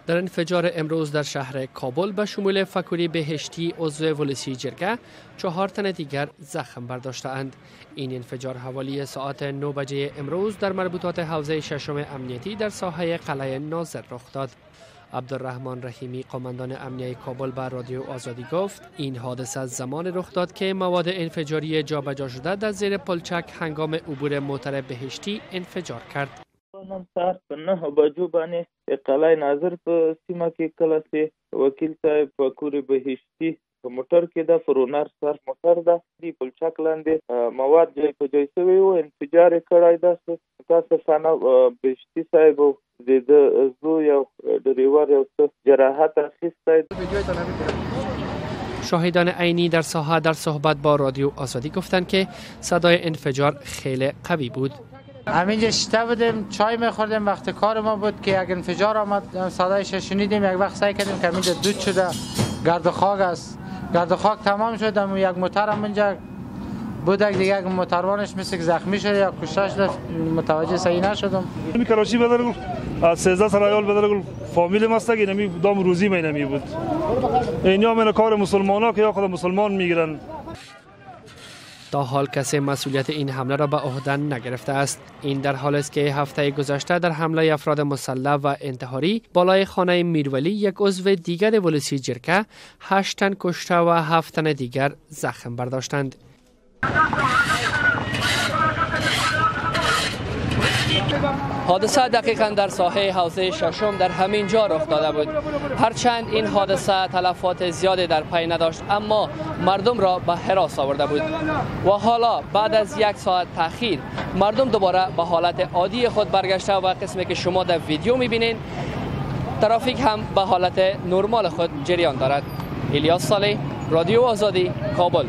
در انفجار امروز در شهر کابل به شمول فکوری بهشتی عضو ولسی جرگه 4 تن دیگر زخم برداشته‌اند. این انفجار حوالی ساعت 9 بجه امروز در مربوطات حوزه ششم امنیتی در ساحه قلعه ناظر رخ داد. عبدالرحمن رحیمی قماندان امنیه کابل به رادیو آزادی گفت این حادثه از زمان رخ داد که مواد انفجاری جابجا شده در زیر پلچک هنگام عبور موتر بهشتی انفجار کرد. نن سهار په 9 بجو باندې قلعه ناظر په سیمه کې کله چې وکیل صاحب فکور بهشتي په موټر کې ده، فرونر سر موټر ده، د پلچک لاندې مواد ځای په ځای شوي وو، انفجار یې کړی ده. متاسفانه بهشتي صاحب د ده زوی او ډریور یو څه جراحت اخیستی. شاهدان عینی در ساحه در صحبت با رادیو آزادی گفتند که صدای انفجار خیلی قوی بود. همینجا شیشته بودیم، چای میخوردیم، وقت کار ما بود که یک انفجار آمد، صدایش شنیدیم. یک وقت سعی کردیم که همینجا دود شده، گرد خاک است، گرد خاک تمام شد. یک موتر هم اینجا بود، دیگه یک موتروانش مثل زخمی شده یا کشته شده، متوجه صحیح نشدم. می کراچی بدل گل از 13 سرایال بدل گل فامیل ماست که نمی دام روزی می نمی بود. اینیا من کار مسلمانا که یا خود مسلمان میگیرن. تا حال کسی مسئولیت این حمله را به عهده نگرفته است. این در حال است که هفته گذشته در حمله افراد مسلح و انتحاری بالای خانه میرولی یک عضو دیگر ولسی جرگه 8 تن کشته و 7 تن دیگر زخم برداشتند. حادثه دقیقا در ساحه حوزه ششم در همین جا رخ داده بود. هرچند این حادثه تلفات زیادی در پی نداشت، اما مردم را به هراس آورده بود و حالا بعد از 1 ساعت تأخیر مردم دوباره به حالت عادی خود برگشته و قسمی که شما در ویدیو میبینین ترافیک هم به حالت نرمال خود جریان دارد. الیاس صالح، رادیو آزادی، کابل.